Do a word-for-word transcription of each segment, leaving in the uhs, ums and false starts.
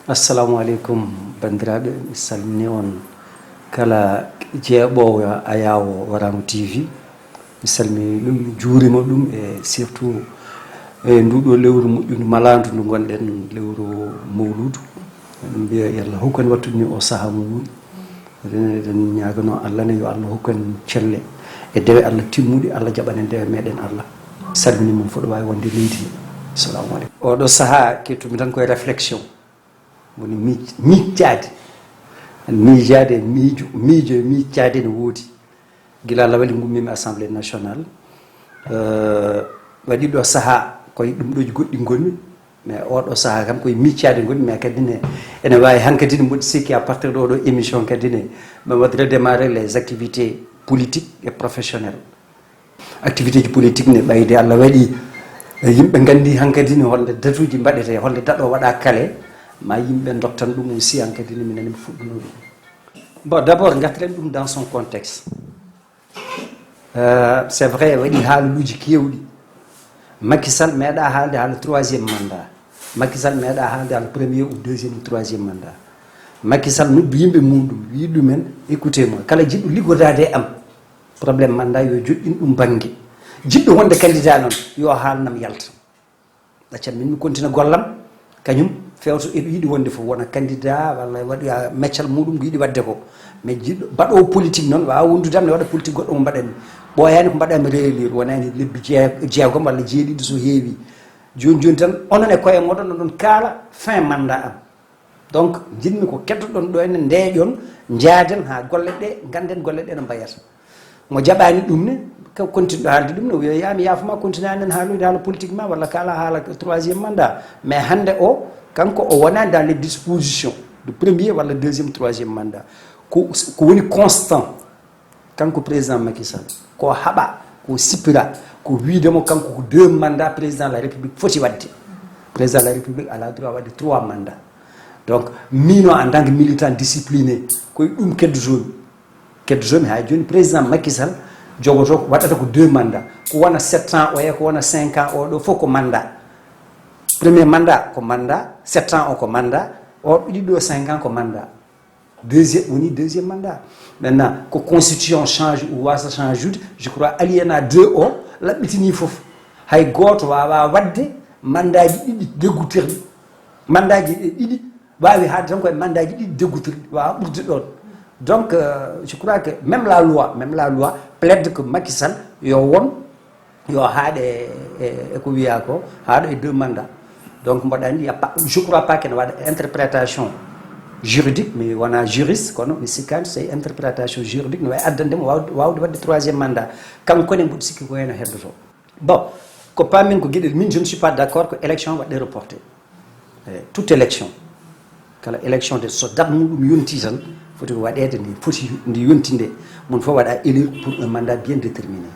Assalamu aleykum, banndiraaɓe. Mi salmini on kala jeeɓoowo Ayaawo Waraango T V. Mi salmini ɗum, mi juurima ɗum, e surtout e nduɗo lewru moƴƴundu malaandu ndu ngonɗen, lewru mawluudu. Eɗen mbiya yo Allah hokku en wattude ni o sahaa mum. Eɗen, eɗen ñaagano Allah ne yo Allah hokku en celle e dewe Allah timmuɗe, Allah jaɓan en dewe meɗen Allah. Salmini mum fof ɗo waawi wonde leydi he. Assalamu aleykum. Oɗo sahaa kettumi tan koye réflexion. Woni miij-, miijtaade. Miijaade, miijo, miijo e miijtaade ne woodi. Gila lawali ngummimi Assemblée nationale, euh, waɗi ɗo sahaa koye ɗum ɗoji goɗɗi ngonmi, mais oɗo sahaa kam koye miijtaade ngonmi, mais kadi ne ene waawi hankadi ne mboɗo sikki à partir de oɗo émission kadi ne mi waɗ redémarrer les activités politiques et professionnelles. Activité ji politique ne ɓayde Allah waɗi, eh, yimɓe nganndi hankadi ne holde datuji mbaɗete, holde daɗo waɗa kale, ma yimɓe dottan ɗum aussi hankadi ne minen mi fuɗɗuno ɗum. Bon, d'abord ngartiren ɗum dans son contexte. Euh, c'est vrai, waɗi haaluuji keewɗi. Macky Sall meeɗa haalde haala troisième mandat. Macky Sall meeɗa haalde haala premier ou deuxième ou troisième mandat. Macky Sall noddu yimɓe muɗum, wi ɗumen, écoutez moi, kala jiɗɗo liggodaade e am, problème mandat yo joɗɗin ɗum bannge. Jiɗɗo wonde candidat noon, yo haalnam yalta. Ɗaccan min mi continue gollam, kañum fewto eɗo yiɗi wonde fof, wona candidat walla waɗa meccal muɗum ko yiɗi waɗde ko. Mais jiɗɗo, baɗoowo politique noon, waawa wondude am ne waɗa politique goɗɗo mo mbaɗanmi. Ɓooyaani ko mbaɗanmi réélire, wonaani lebbi jee-, jeegom walla jeeɗiɗi so heewi. Jooni jooni tan, onon e koye moɗon, oɗon kaala fin mandat am. Donc, njiɗmi ko keddoɗon ɗo ene ndeeƴon, njaaden haa golle ɗe, ngannden golle ɗe no mbayata. Mo jaɓaani ɗum ne, ka-, continue haalde ɗum ne, o wiya, "Yaa mi yaafo ma, continue anen haalude haala politique ma, walla kaala haala troisième mandat." Mais hannde o, kanko o wonani dans les dispositions de premier walla deuxième, troisième mandat. Ko, ko woni constant, kanko président Macky Sall, ko haɓa, ko sippira, ko wiide mo kanko ko deux mandats président de la République foti waɗde. Président de la République alaa droit waɗde trois mandats. Donc, min o, en tant que militant discipliné, ko e ɗum keddotomi. Keddotomi haa jooni, président Macky Sall jogoto ko waɗata ko deux mandats. Ko wona sept ans o e ko wona cinq ans o ɗo fof ko mandat. Premier mandat ko mandat, sept ans o ko mandat, o ɗiɗo cinq ans ko mandat. Deuxième, woni deuxième mandat. Maintenant, ko constitution change ou wasa change ude, je crois alinéa deux o laɓɓitini fof. Hay gooto waawa waɗde mandat ji ɗiɗi deggutirɗi. Mandat ji ɗiɗi waawi haade tan koye mandat ji ɗiɗi deggutirɗi, waawa ɓurde ɗoon. Donc, euh, je crois que même la loi, même la loi plaide que Macky Sall yo won, yo haaɗe e, e ko wiya ko, haaɗo e deux mandats. Donc, mboɗo anndi, y a pas, je crois pas que ne waɗa interprétation juridique, mi wona juriste, kono mi sikkaani so interprétation juridique ne wawi addande mo wawde, wawde waɗde troisième mandat. Kanko ne mboɗo sikki ko heno heddoto. Bon, ko paamin ko geɗel, min, je ne suis pas d'accord ko élection waɗde reporté. Eh, toute élection, kala élection de so date muɗum yonti tan, foti ko waɗeede, ndi foti, ndi yonti nde, mon fof waɗa élire pour un mandat bien déterminé.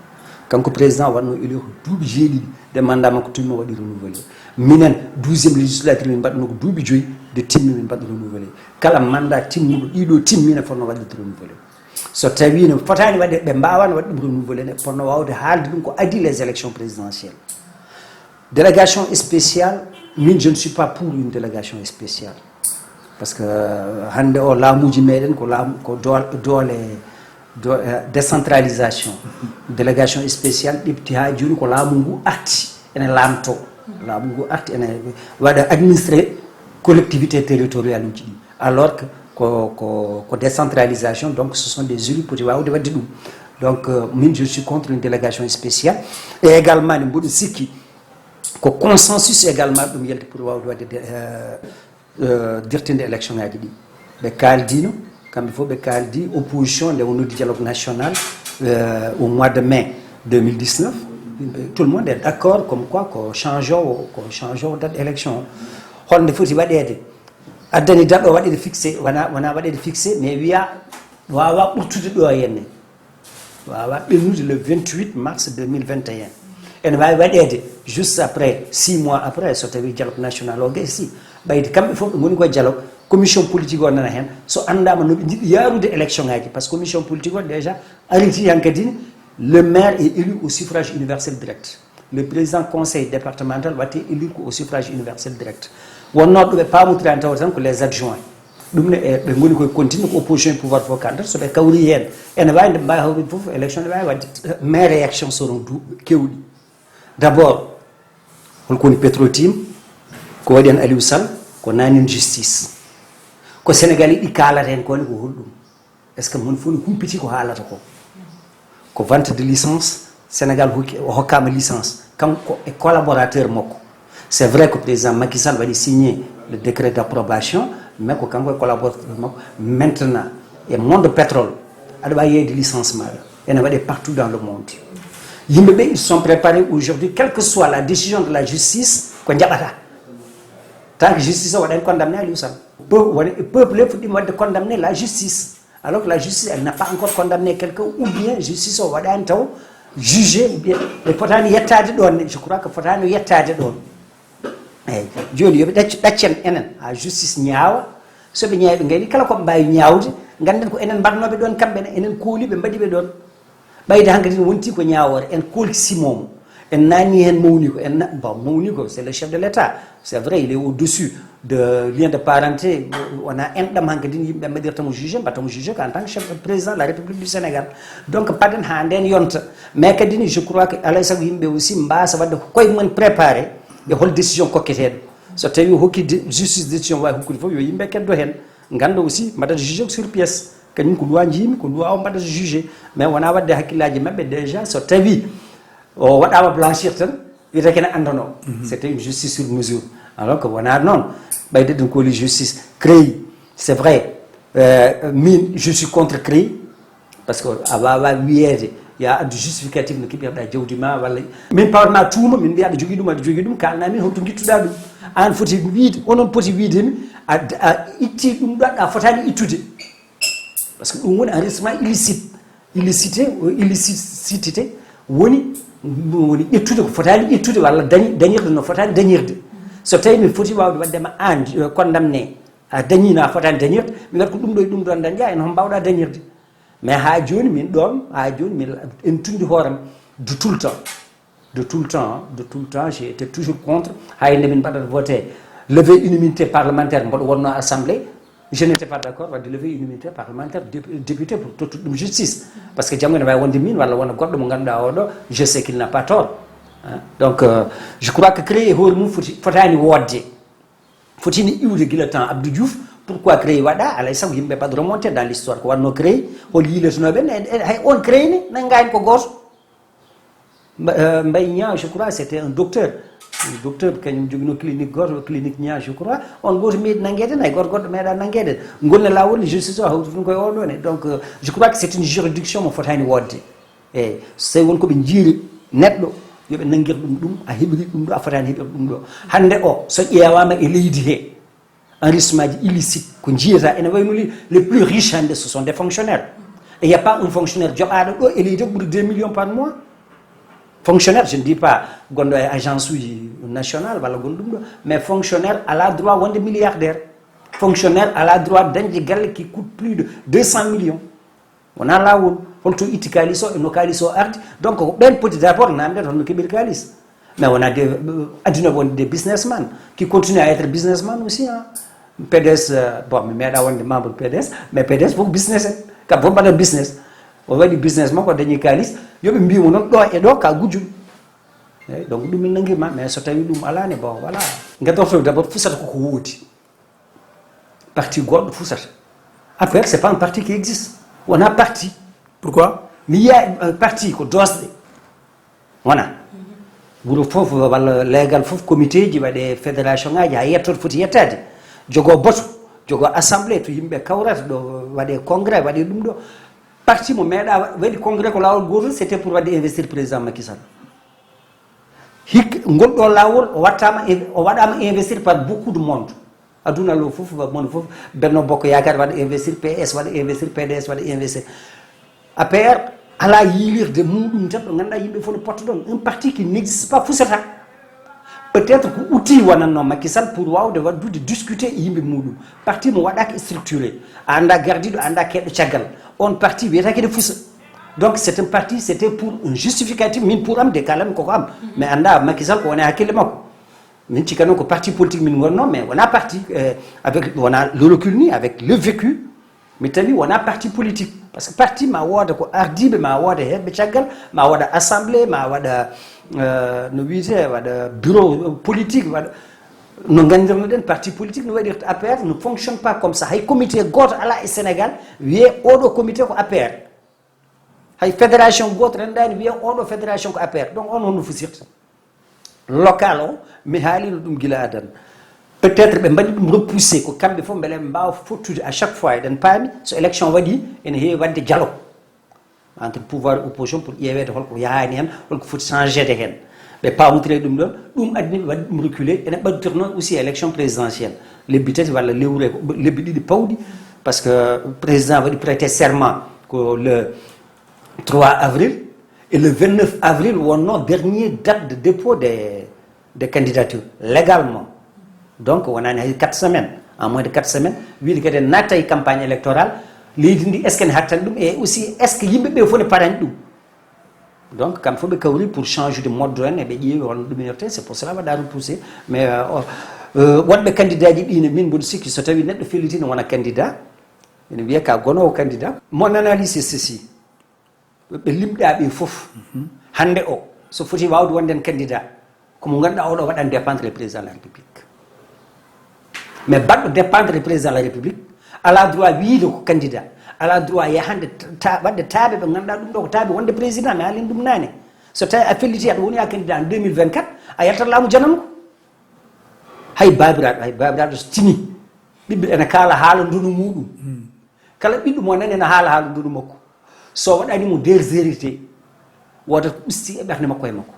Kanko président waɗno élire ko duuɓi jeeɗiɗi, nde mandat makko timmi o waɗi renouvelé. Minen, douzième législature, min mbaɗno ko duuɓi joyi, nde timmi min mbaɗ renouvelé. Kala mandat timmuɗo ɗiɗo timmi ne fotno waɗde renouvelé. So tawi ne fotaani waɗde, ɓe mbaawano waɗde ɗum renouvelé, ne potno waawde haalde ɗum ko adii les élections présidentielles. Délégation spéciale, min, je ne suis pas pour une délégation spéciale. Parce que, euh, hannde o laamuuji meɗen ko laamu, ko dool-, doole, do-, euh, décentralisation. Délégation spéciale ƴeɓti haa jooni ko laamu ngu arti ene laamto. Laamu ngu arti ene waɗa administré collectivité territoriale uji ɗi. Alors que ko, ko, ko décentralisation, donc ce sont des élus poti waawde waɗde ɗum. Donc, euh, min, je suis contre une délégation spéciale. Et également, ne mboɗo sikki ko consensus également ɗum yalti pour waawde waɗde, euh, euh, dirtinde élection ngaji ɗi. Ɓe kaaldino, kamɓe fof ɓe kaaldi, opposition nde o noddi dialogue national, euh, au mois de mai deux mille dix-neuf. Tout le monde est d'accord comme quoi ko change o, ko change o date élection o. Holnde foti waɗeede? Addani daɗo waɗeede fixé, wona, wona waɗeede fixé, mais wiya waawa ɓurtude ɗo henne. Waawa ɓennude le vingt-huit mars deux mille vingt et un. Ene waawi waɗeede juste après, six mois après, so tawi dialogue national o gasi. Ɓayde kamɓe fof ɓe ngoni ko dialogue, commission politique o nana heen. So anndaama no ɓe njiɗi yaarude élection ngaji, parce que commission politique o déjà ariti hankadi, le maire est élu au suffrage universel direct. Le président conseil départemental waɗte élire ko au suffrage universel direct. Wonnooɓe ɓe paamotiraani tawa tan ko les adjoints. Ɗum ne e ɓe ngoni koye continue ko opposition e pouvoir fof kanta so ɓe kawri heen. Ene waawi nde mbaawi hawrude fof élection ne waawi waɗde. Mais réaction sono du kewɗi. D'abord, holko woni Petrotim? Ko waɗi en Aliou Sall? Ko naanin justice? Ko Sénégal yiɗi kaalata heen ko woni ko holɗum? Est-ce que mon fof ne humpiti ko haalata ko? Ko vente de licence, Sénégal hokki o hokkaama licence kanko e collaborateur makko. C'est vrai que président Macky Sall waɗi signé le décret d'approbation, mais ko kanko e collaborateur makko. Maintenant, e monde pétrole aɗa wawi yeyde licence maɗa, ene waɗe partout dans le monde. Yimɓe ɓe ils sont préparés aujourd'hui, quelle que soit la décision de la justice, ko jaɓata. Tant que justice o waɗani condamné Aliou Sall, peuple woni peuple fuɗɗima waɗde condamné la justice. Alors que la justice, elle n'a pas encore condamné quelqu'un, ou bien justice o waɗani taw jugé, ou bien ɓe potani yettade ɗon. Je crois que fotani yettade ɗon. Eyyi, joni yoɓe ɗacc ɗaccen enen ha justice ñaawa. Soɓe ñaawi ɓe gayni kala koɓe mbawi ñaawde, ganden ko enen mbaɗnoɓe ɗon kamɓe ne, enen kooliɓe mbaɗiɓe ɗon. Ɓayde hankadi ne wonti ko ñaawore, en kolki simomo, en nanni hen mawni ko en na- bon, mawni ko c'est le chef de l'état, c'est vrai, il est au-dessus de lien de parenté. Wona enɗam hankadi yimɓe mbaɗirta mo jugé, mbaɗta mo jugé ko en tant que chef, président de la République du Sénégal. Donc paden ha nden yonta. Mais kadi ni je crois que alay sago yimɓe aussi mbasa wadde ko koye mumen préparé e hol décision kokketeɗo. So tawi o hokki justice décision wawi hokkude foof, yo yimɓe keddo hen, ganda aussi mbaɗata jugé sur pièce. Kañum ko loi jiimi, ko loi o mbaɗata jugé. Mais wona wadde hakkillaji mabɓe déjà, so tawi o waɗama blanchir tan wiyata kene andano. C'était une justice sur mesure. Alors que wona noon. Ɓayde ɗum ko woni justice créé, c'est vrai. Euh, min je suis contre créé. Parce que a wawa wiyede ya addu justificatif no keɓirɗa jawdi ma walla min pawatma tuuma, min mbiya aɗa jogui ɗum, aɗa jogui ɗum, kalna min holto guittuɗa ɗum. An foti wiide, onon poti wiide mi a itti ɗum ɗo a fotani ittude. Parce que ɗum woni enrichissement illicite. Illicité, illicité woni woni ƴettude ko fotani ƴettude walla dañi dañirde no fotani dañirde. So tawi mi foti wawde waddema an condamné, a dañino a fotani dañirde, mi waɗa ko ɗum ɗo e ɗum ɗon dañƴa, en hom mbawɗa dañirde. Mais ha joni min ɗon ha joni min en tundi hooram de tout le temps. De tout le temps, de tout le temps j'ai été toujours contre. Hay nde min mbaɗata voté levée immunité parlementaire, mboɗo wonno assemblée, je n'étais pas d'accord wadde levée immunité parlementaire, député pour totta ɗum justice. Parce que janngo ene wawi wonde min walla wona goɗɗo mo ganduɗa oɗo, je sais qu'il n'a pas tort. Donc euh, je crois que créé hoore mum foti fotani wodde. Fotini iwde gila temps Abdou Diouf. Pourquoi créé waɗa? Alay sago yimɓe mbaɗa remonté dans l'histoire ko wanno créé, hol yiiletenoɓe ne hay on créé ni nangani ko goto. Mbaye Niang, je crois c'était un docteur. Docteur kañum jogino clinique goto, clinique Niang, je crois. On goto meeɗi nangede, hay goto goɗɗo meeɗa nangede. Gonne lawol ne justice o hawti ɗum koye oɗo ne. Donc euh, je crois que c'est une juridiction mo fotani wodde. Eyyi, so tawi won koɓe jiiri neɗɗo, yoɓe nanngir ɗum ɗum, a heɓiri ɗum ɗo, a fotani heɓir ɗum ɗo. Hannde o so ƴeewama e leydi he, enrichissement ji illicite ko jiyata ene wayno les plus riches hannde ce sont des fonctionnaires. Et y a pas un fonctionnaire joɓaɗo ɗo e leydi o ɓuri deux millions par mois. Fonctionnaire, je ne dis pas gonɗo e agence uji national walla gonɗo ɗum ɗo, mais fonctionnaire ala droit wonde milliardaire. Fonctionnaire ala droit dañde galle qui coûte plus de deux cents millions. Wona lawol. Holto itti kalis o e no kalis o ardi? Donc ko ɓen poti d'abord namde toon no keɓir kalis. Mais wona de aduna wonde des businessman qui continue à être businessman aussi hein. P D S euh, bon mi meeɗa wonde membre P D S, mais P D S fof business en. Kam fof mbaɗa business. O waɗi business makko dañi kalis, yoɓe mbimo noon ɗo e ɗo ka gujjuɗo. Eyyi, donc ɗum min nanguirma, mais so tawi ɗum alani bon voilà. Gadorto d'abord fusata koko woodi. Parti goɗɗo fusata. A P R c'est pas un parti qui existe. Wona parti. Pourquoi? Mi yiya euh, parti ko dosɗe. Wona wuro fof walla leegal fof comité ji waɗe, fédération ngaji ha yettoto foti yettade. Jogo boto, jogo assemblée to yimɓe kawrata ɗo, waɗe congrès, waɗe ɗum ɗo. Parti mo meeɗa waɗi congrès ko lawol gotol, c'était pour waɗde investir président Macky Sall. Hikka ngol ɗo lawol o wattama o waɗama investir par beaucoup de monde. Aduna lo fof, monde fof. Benno Bokk Yaakaar waɗa investir, P S waɗa investir, P D S waɗa investir. A P R ala yiilirde muɗum tan ɗo ganduɗa yimɓe fof no potta ɗon. Un parti qui n'existe pas fusata. Peut-être ko outil wonanno Macky Sall pour wawde waddude discuter e yimɓe muɗum. Parti mo waɗaka structuré, a anda gardiɗo, a anda keɗɗo caggal. On parti wiyata kede fusa. Donc c'est un parti, c'était pour un justificatif, min pour am de, kalan koko am. Mais anda Macky Sall ko woni hakkille makko. Min cikka noon ko parti politique min ngonno, mais wona parti, euh, avec, wona le recul ni, avec le vécu, mi tawi wona parti politique. Parce que parti ma wooda ko ardiiɓe, ma wooda heɓɓe caggal, ma waɗa assemblée, ma waɗa, euh, no wiyete, waɗa bureau politique, waɗa no nganndirnoɗen parti politique no waɗirta. A P R ne fonctionne pas comme ça. Hay comité gooto ala e Sénégal wiye oɗo comité ko A P R. Hay fédération gooto renndaani wiye oɗo fédération ko A P R. Donc on honno fusirta? Local o, mi haalino ɗum gila adan. Peut-être ɓe mbaɗi ɗum repoussé, ko kamɓe fof mbele ɓe mbaawa fottude. À chaque fois eɗen paami so élection waɗi ene heewi waɗde dialogue entre pouvoir et opposition pour ƴeeweede holko yahaani heen, holko foti changede heen. Ɓe pawtire ɗum ɗon, ɗum addi ɓe waɗi ɗum reculé. Ene ɓadditornoo aussi élection présidentielle, lebbi tati walla lewru e ko, lebbi ɗiɗi pawɗi, parce que président waɗi prêté serment ko le trois avril, et le vingt-neuf avril wonno dernier date de dépôt des, des candidatures légalement. Donc wonani hay quatre semaines, en moins de quatre semaines, wiide kadi en natta e campagne électorale. Leydi ndi, est ce que ne hattani ɗum? Et aussi, est ce que yimɓe ɓe fof ne parani ɗum? Donc kamɓe fof ɓe kawri pour changer de mode en, eɓe ƴeewi holno ɗum irte. C'est pour cela waɗa repoussé. Mais euh, o- euh, wonɓe candidat ji ɗi ne, min mboɗo sikki so tawi neɗɗo felliti ne wona candidat, ene wiya ka gonowo candidat. Mon analyse c'est ceci: ɓe limɗa ɓe fof, hannde o so foti wawde wonde en candidat, ko mo ganduɗa oɗo waɗan dépendre le président de la république. Mais baɗɗo dépendre le président de la république ala droit wiide ko candidat, ala droit yahande ta- waɗde taaɓe ɓe ganduɗa ɗum ɗo ko taaɓe wonde président. Mi haalin ɗum nane. So tawi a felliti aɗa woni a candidat en deux mille vingt-quatre, a yaltat laamu janango. Hay babiraɗo, hay babiraɗo so tini, ɓiɓɓe ene kaala haala ndonu muɗum. Kala ɓiɗɗo mo nani ene haala haala ndonu makko. So waɗani mo déshérité, woodat ko usti e ɓernde makko e makko.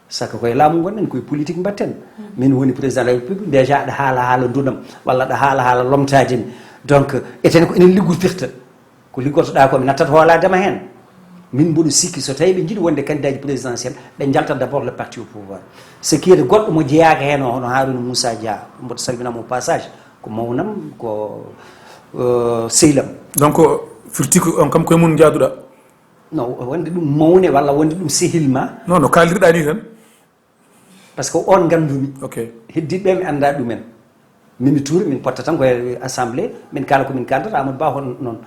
Saka koye laamu gonɗen, koye politique mbatten. Min woni président de la république, déjà aɗa haala haala ndunam, walla aɗa haala haala lomtaade mi. Donc eten ko enen liggotirta. Ko liggotoɗa ko mi nattat hoolaadema heen. Min mboɗo sikki so tawi ɓe njiɗi wonde candidat ji présidentiel, ɓe njalta d'abord le parti au pouvoir. Ce qui est goɗɗo mo jeyaaka heen o, hono Harouna Moussa Dia, mboɗo salminamo au passage, ko mawnam, ko euh, sehlam. Donc firti ko on kam koye mum jaaduɗa? Non, wonde ɗum mawne walla wonde ɗum sehil ma? Non, no kaalirɗa ni tan. Par ce que on gandumi. Ok. Heddiɓe mi anda ɗumen. Mimi Touré min potta tan koye assemblée, min kala komin kaldata. Amadou Ba hon noon.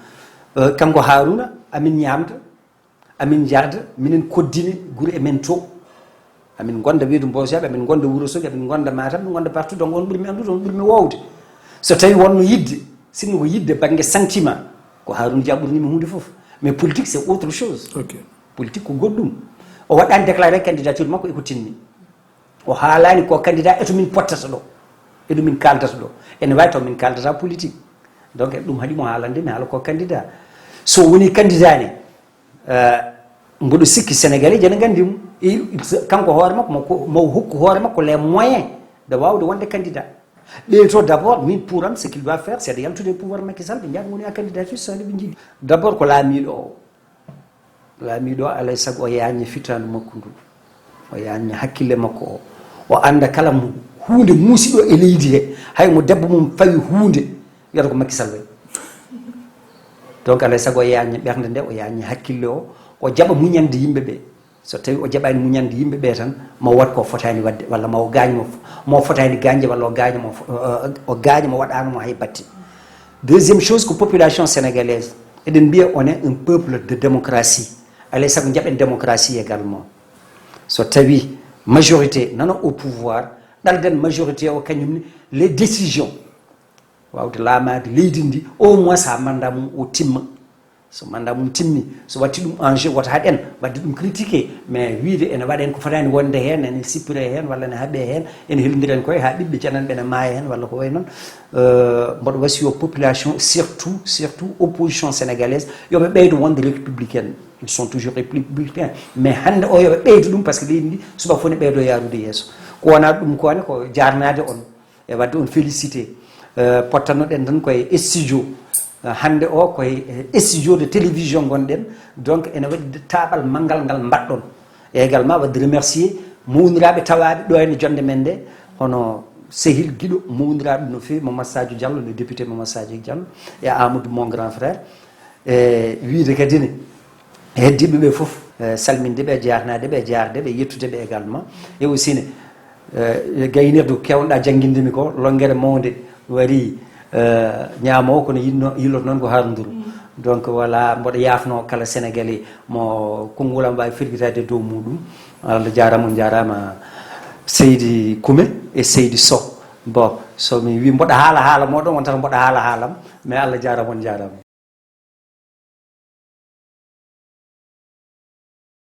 Euh, kanko Harouna, amin ñamda, amin jarda, minen koddini gure e men to. Amin gonda Weedu Mbosoyaɓe, amin gonda Wuro Sogi, amin gonda Matam, min gonda partout. Donc on ɓurmi andude, on ɓurmi wowde. So tawi wonno yidde, sinno ko yidde banggue sentiment, ko Harouna Dia ɓurnimi hunde foof. Mais politique c'est autre chose. Ok. Politique ko goɗɗum. O waɗani déclaré candidature makko eko tinni. O haalani ko candidat eto min pottata ɗo, eɗo min kaldata ɗo. Ene wawi taw min kaldata politique. Donc ɗum haɗi mo haalande mi haala ko candidat. So woni candidat ne, euh, mboɗo sikki Sénégalais ene gandi mo. Kanko hoore makko mo hokku hoore makko les moyens de wawde wonde candidat. Ɓeyto d'abord min pour am ce qu'il doit faire c'est de yaltude e pouvoir Macky Sall, ɓe jaaɗa woni a candidature sani ɓe jiiɗi. D'abord ko laamiɗo o. Laamiɗo o alay sago o yañña fitandu makko ndu, o yañña hakkille makko o. O anda kala mo hunde muusiɗo e leydi he, hay mo debbo mum fawi hunde, wiyata ko Macky Sall waɗi. Donc alay sago o yañña ɓernde nde, o yañña hakkille o, o jaɓa muñande yimɓe ɓe. So tawi o jaɓani muñande yimɓe ɓe tan, ma o waɗ ko fotani waɗde walla ma o gaañ mo, mo fotani gañde walla o gaaña mo, o gaaña mo waɗano mo hay batte. Deuxième chose ko population sénégalaise, eɗen mbiya on est un peuple de démocratie. Alay sago jaɓen démocratie également. So tawi majorité nana au pouvoir, ɗalden majorité o kañum ni les décisions wawde laamaade leydi ndi au moins ha mandat mum o timma. So mandat mum timmi, so watti ɗum enjeu, wota haɗen waɗde ɗum critiqué, mais wiide ene waɗen ko fotani wonde hen, ene sippire hen walla ene haaɓe hen, ene helmdiren koye ha ɓiɓɓe jananɓe ene maaya hen walla ko way noon. Euh, mboɗo wasiyo population, surtout surtout opposition sénégalaise, yoɓe ɓeydo wonde républicaine. Ils sont toujours républicains, mais hande o yoɓe ɓeydo ɗum par ce que leydi ndi suba fof ne ɓeydo yarude yeeso. Ko wona ɗum kone ko jarnade on e wadde on félicité. Euh, pottannoɗen tan koye studio. Euh, hande o koye studio de télévision gonɗen. Donc ene waɗi taɓal manngal ngal mbaɗɗon. E également wadde remercier mawniraaɓe tawaaɓe ɗo henne jonde men nde, hono sehil giɗo mawniraaɗo no feewi Mamadou Sadio Diallo, le député Mamadou Sadio Diallo, e Amadou mon grand frère. E wiide kadi ne Heddiiɓe ɓe fof, eh, salminde ɓe, jaarnaade ɓe, jaarde ɓe, yettude ɓe également. E aussi ne, eh, gaynirdu keewɗa jannginde mi ko, lonngere mawnde wari, eh, ñaamoowo, kono yinno, yilloto noon ko haarunduru. Donc, voilà, mboɗo yaafno kala Sénégalais mo konngol am waawi firgitaade dow muɗum. Allah jaaraama, on jaaraama, Seydi Kume e Seydi Sow. Bon, so mi wi mboɗo haala haala moɗon, on tan mboɗo haala haalam, mais Allah jaaraama, on jaaraama.